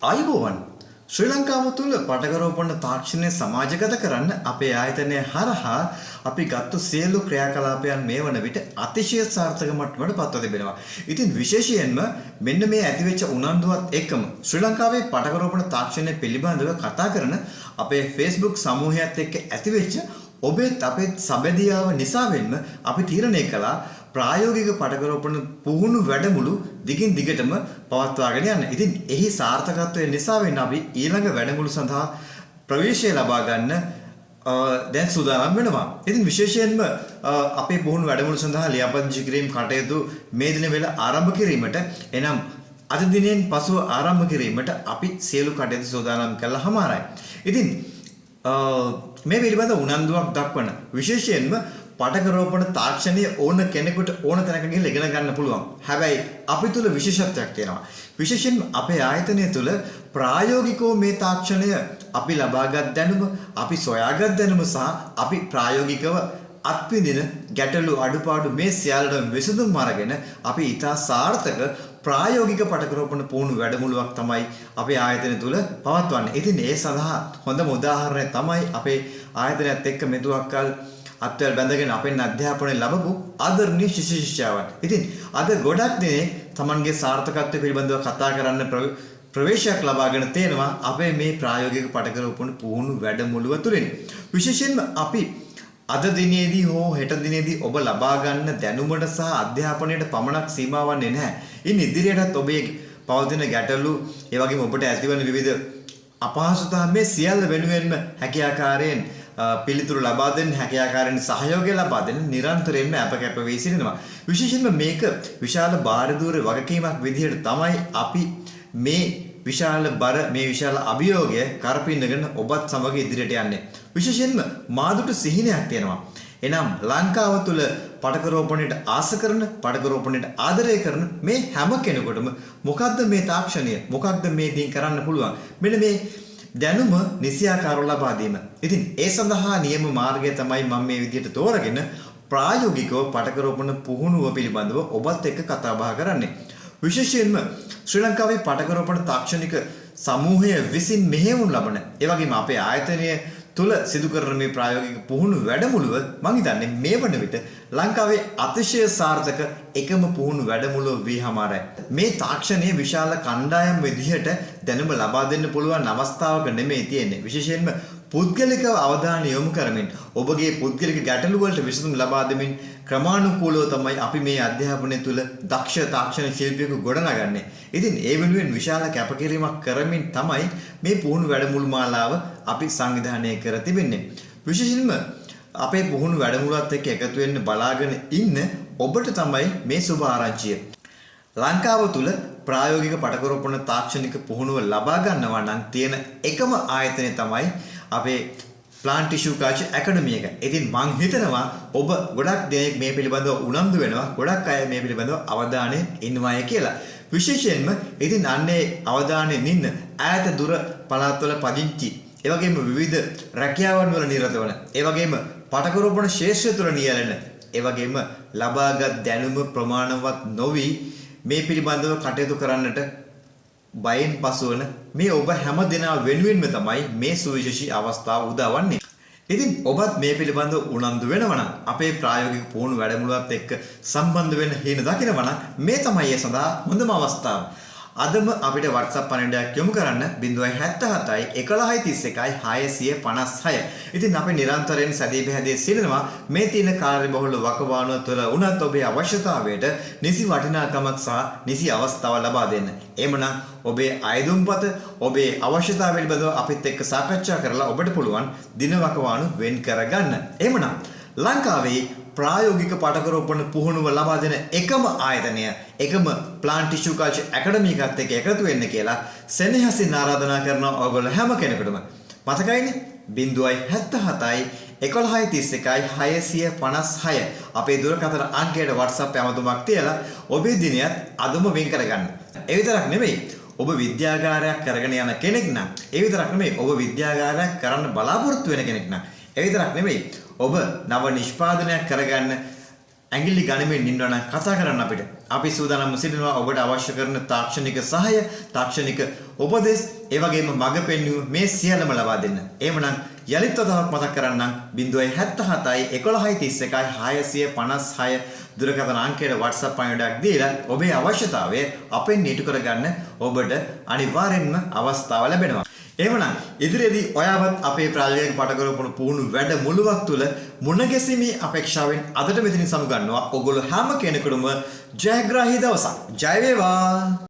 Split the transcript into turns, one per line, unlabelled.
ආයුබෝවන්. ශ්‍රී ලංකාව තුළ පටකරෝපණ තාක්ෂණය සමාජගත කරන්න අපේ ආයතනය හරහා අපි ගත්තු සියලු ක්‍රියාකලාපයන් මේ වන විට අතිශය සාර්ථක මට්ටමට පත්ව තිබෙනවා. ඉතින් විශේෂයෙන්ම මෙන්න මේ ඇතිවෙච්ච උනන්දුවත් එක්කම ශ්‍රී ලංකාවේ පටකරෝපණ තාක්ෂණය පිළිබඳව කතා කරන අපේ Facebook සමූහයත් එක්ක ඇතිවෙච්ච ඔබේත් අපේත් සබැදියාව නිසාවෙන්ම අපි තීරණය කළා ප්‍රායෝගික පටකරෝපණ පුහුණු වැඩමුළු දිගින් දිගටම පවත්වාගෙන යන්න. ඉතින් එහි සාර්ථකත්වය නිසාවෙන් අපි ඊළඟ වැඩමුළු සඳහා ප්‍රවේශය ලබා ගන්න දැන් සූදානම් වෙනවා. ඉතින් විශේෂයෙන්ම අපේ පුහුණු වැඩමුළු සඳහා ලියාපදිංචි කිරීම කටයුතු මේ දින වෙල ආරම්භ කිරීමට, එනම් අද දිනෙන් පසුව ආරම්භ කිරීමට අපි සියලු කටයුතු සූදානම් කළා හමාරයි. ඉතින් මේ පිළිබඳ උනන්දුවක් දක්වන, විශේෂයෙන්ම පටකරෝපණ තාක්ෂණය ඕන කෙනෙකුට ඕන තැනක ගිහිල්ලා ඉගෙන ගන්න පුළුවන්. හැබැයි අපි තුල විශේෂත්වයක් තියෙනවා. විශේෂයෙන්ම අපේ ආයතනය තුල ප්‍රායෝගිකව මේ තාක්ෂණය අපි ලබාගත් දැනුම, අපි සොයාගත් දැනුම සහ අපි ප්‍රායෝගිකව අත්විඳින ගැටලු, අඩුපාඩු මේ සියල්ලම විසඳුම් අරගෙන අපි ඉතා සාර්ථක ප්‍රායෝගික පටකරෝපණ පුහුණු වැඩමුළුවක් තමයි අපේ ආයතනය තුල පවත්වන්නේ. ඉතින් ඒ සඳහා හොඳම උදාහරණය තමයි අපේ ආයතනයත් එක්ක මෙතුවක් කල් අත්වැල් බැඳගෙන අපෙන් අධ්‍යාපනය ලැබපු ආදරණීය ශිෂ්‍ය ශිෂ්‍යාවන්. ඉතින් අද ගොඩක් දෙනෙක් තමන්ගේ සාර්ථකත්වය පිළිබඳව කතා කරන්න ප්‍රවේශයක් ලබාගෙන තියෙනවා අපේ මේ ප්‍රායෝගික පටකරෝපණ පුහුණු වැඩමුළුව තුළින්. විශේෂයෙන්ම අපි අද දිනේදී හෝ හෙට දිනේදී ඔබ ලබා ගන්න දැනුමට සහ අධ්‍යාපනයට පමණක් සීමා වන්නේ නැහැ. ඉන් ඉදිරියටත් ඔබේ පවතින ගැටලු, ඒ වගේම ඔබට ඇතිවන විවිධ අපහසුතා මේ සියල්ල වෙනුවෙන්ම හැකි ආකාරයෙන් පිළිතුරු ලබා දෙන්න, හැකි ආකාරයෙන් සහයෝගය ලබා දෙන්න නිරන්තරයෙන්ම අප කැප වී සිටිනවා. විශේෂයෙන්ම මේක විශාල භාරදූර වගකීමක් විදිහට තමයි අපි මේ විශාල බර, මේ විශාල අභියෝගය කරපින්නගෙන ඔබත් සමග ඉදිරියට යන්නේ. විශේෂයෙන්ම මා දුටු සිහිනයක් තියෙනවා. එනම් ලංකාව තුළ පටකරෝපණයට ආස කරන, පටකරෝපණයට ආදරය කරන මේ හැම කෙනෙකුටම මොකද්ද මේ තාක්ෂණය, මොකක්ද මේ දේන් කරන්න පුළුවන්, මෙන්න මේ දැනුම නිසියාකාරව ලබා දීම. ඉතින් ඒ සඳහා නියම මාර්ගය තමයි මම මේ විදිහට තෝරගෙන ප්‍රායෝගිකව පටකරෝපණ පුහුණුව පිළිබඳව ඔබත් එක්ක කතා බහ කරන්නේ. විශේෂයෙන්ම ශ්‍රී ලංකාවේ පටකරෝපණ තාක්ෂණික සමූහය විසින් මෙහෙයවනු ලබන, ඒ වගේම අපේ ආයතනය තුල සිදු කරන මේ ප්‍රායෝගික පුහුණු වැඩමුළුව මං හිතන්නේ මේ වන විට ලංකාවේ අතිශය සාර්ථක එකම පුහුණු වැඩමුළුව වී හමාරයි. මේ තාක්ෂණයේ විශාල කණ්ඩායම් විදිහට දැනුම ලබා දෙන්න පුළුවන් අවස්ථාවක නෙමෙයි තියෙන්නේ. විශේෂයෙන්ම පුද්ගලිකව අවධානය යොමු කරමින්, ඔබගේ පුද්ගලික ගැටලු වලට විසඳුම් ලබා දෙමින් ක්‍රමානුකූලව තමයි අපි මේ අධ්‍යාපනය තුළ දක්ෂ තාක්ෂණ ශිල්පියෙකු ගොඩනගන්නේ. ඉතින් ඒ වෙනුවෙන් විශාල කැපකිරීමක් කරමින් තමයි මේ පුහුණු වැඩමුළු මාලාව අපි සංවිධානය කර තිබෙන්නේ. විශේෂයෙන්ම අපේ පුහුණු වැඩමුළුවත් එක්ක එකතු වෙන්න බලාගෙන ඉන්න ඔබට තමයි මේ සුබ ආරංචිය. ලංකාව තුළ ප්‍රායෝගික පටකරෝපණ තාක්ෂණික පුහුණුව ලබා ගන්නවා නම් තියෙන එකම ආයතනය තමයි අපේ ප්ලාන්ට් ටිෂු කල්චර් ඇකඩමි එක. ඉතින් මං හිතනවා ඔබ ගොඩක් දෙනෙක් මේ පිළිබඳව උනන්දු වෙනවා. ගොඩක් අය මේ පිළිබඳව අවධානයෙන් ඉන්නවාය කියලා. විශේෂයෙන්ම ඉතින් අන්නේ අවධානයෙන් ඉන්න, ඈත දුර පළාත්වල පදිංචි, ඒ වගේම විවිධ රැකියාවන් වල නිරත වන, ඒ වගේම පටකරෝපණ ක්ෂේත්‍රය තුළ නියැලෙන, ඒ වගේම ලබාගත් දැනුම ප්‍රමාණවත් නොවි මේ පිළිබඳව කටයුතු කරන්නට බයෙන් පසුවන මේ ඔබ හැම දෙනා වෙනුවෙන්ම තමයි මේ සුවිශේෂී අවස්ථාව උදාවන්නේ. ඉතින් ඔබත් මේ පිළිබඳව උනන්දු වෙනවා නම්, අපේ ප්‍රායෝගික පුහුණු වැඩමුළුවත් එක්ක සම්බන්ධ වෙන්න හීන දකිනවා නම්, මේ තමයි ඒ සඳහා හොඳම අවස්ථාව. අදම අපිට WhatsApp පණිවිඩයක් යොමු කරන්න 077 11 31 656. ඉතින් අපි නිරන්තරයෙන් සැදී පැහැදී සිටිනවා මේ තියෙන කාර්යබහුල වකවානුව තුළ වුණත් ඔබේ අවශ්‍යතාවයට නිසි වටිනාකමක් සහ නිසි අවස්ථාවක් ලබා දෙන්න. එහෙමනම් ඔබේ අයදුම්පත, ඔබේ අවශ්‍යතාව පිළිබඳව අපිත් එක්ක සාකච්ඡා කරලා ඔබට පුළුවන් දින වකවානු වෙන් කරගන්න. එහෙමනම් ලංකාවේ ප්‍රායෝගික පටකරෝපණ පුහුණුව ලබා දෙන එකම ආයතනය, එකම ප්ලාන්ට් ටිෂු කල්චර් ඇකඩමි එකත් එක්ක එකතු වෙන්න කියලා සෙනෙහසින් ආරාධනා කරනවා ඔයගොල්ලෝ හැම කෙනෙකුටම. මතකයිනේ, 077යි 11 31 656 අපේ දුරකථන අංකයට WhatsApp ඇමතුමක් තියලා ඔබේ දිනයත් අදම වෙන් කරගන්න. ඒ විතරක් නෙමෙයි, ඔබ විද්‍යාගාරයක් කරගෙන යන කෙනෙක් නම්, ඒ විතරක් නෙමෙයි, ඔබ විද්‍යාගාරයක් කරන්න බලාපොරොත්තු වෙන කෙනෙක් නම්, ඒ විතරක් නෙමෙයි, ඔබ නව නිෂ්පාදනයක් කරගන්න ඇඟිලි ගනිමින් ඉන්නවා නම් කතා කරන්න අපිට. අපි සූදානම්ව සිටිනවා ඔබට අවශ්‍ය කරන තාක්ෂණික සහාය, තාක්ෂණික උපදෙස්, ඒ වගේම මඟ පෙන්වීම මේ සියල්ලම ලබා දෙන්න. එහෙමනම් යලිත් වතාවක් මතක් කරන්නම්, 077 11 31 656 දුරකථන අංකයට WhatsApp පණිවිඩයක් දීලා ඔබේ අවශ්‍යතාවය අපෙන් ඉටු කරගන්න ඔබට අනිවාර්යෙන්ම අවස්ථාව ලැබෙනවා. එහෙමනම් ඉදිරියේදී ඔයාවත් අපේ ප්‍රායෝගික පටකරපුණු පුහුණු වැඩමුළුවක් තුළ මුණ ගැසීමේ අපේක්ෂාවෙන් අදට මෙතනින් සමුගන්නවා. ඔයගොල්ලෝ හැම කෙනෙකුටම ජයග්‍රාහී දවසක්. ජය වේවා.